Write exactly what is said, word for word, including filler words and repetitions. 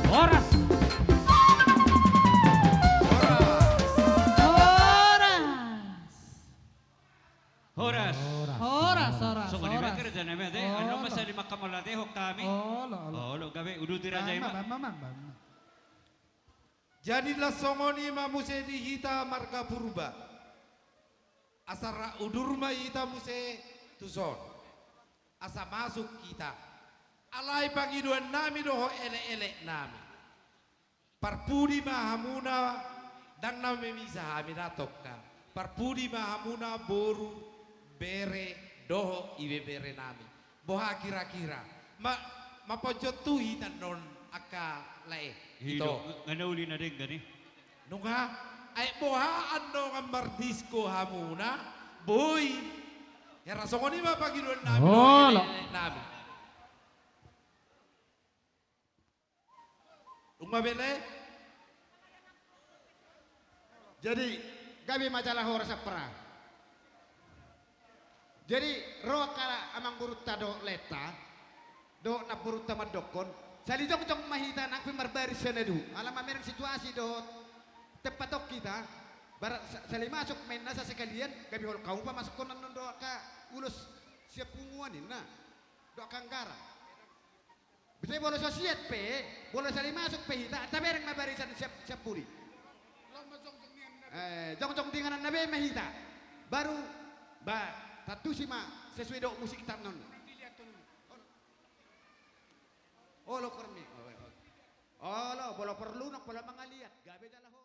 Horas. Horas. Horas. Horas, horas. Songon i ma horas. Kerja nami ate, anu ma sali mangkamala ate hok kami. Olo, olo. Olo, gabe uduti raja i ma. Bang, bang, bang, bang. Jadi las songon i ma muse di hita marga Purba. Asa ra udur ma hita muse tuson. Asa masuk hita. Alai pangidoan nami dohot elek-elek nami. Parpudi ma hamuna, ndang na memisa hami na tongka. Parpudi ma hamuna boru, bere, dohot ibebere nami. Boha kira-kira. Ma, ma ponjot tu hita non angka lae. Ito. Nga na uli na denggan i. Nunga, ai boha andongan mardisko hamuna, boi. Hera songon i ma pangidoan nami, dohot elek-elek nami. Mabele. Jadi gabe ma jala horas, ampara. Jadi ro angka amangborunta dohot laenta dohot namborunta mandokkon, sali jongjong ma hita nang pe marbaris sian adu, ala mamereng situasi dohot tempaton hita. Bara sa-, sali masuk ma inna, sa sekalian gabe hol hamu pamasukhonon do angka ulos sian punguan inna dohot angka anggaran. Bisa molo so siat pe, molo sali masuk pe hita, tabereng ma barisan sian, sian pudi. Eh, jongjong di ingananna be ma hita. Baru, ba, tantusi ma sesuai dohot musikta annon. Olo, Kormi. Olo, molo porlu nang pola mangaliat. Gabe jala ho.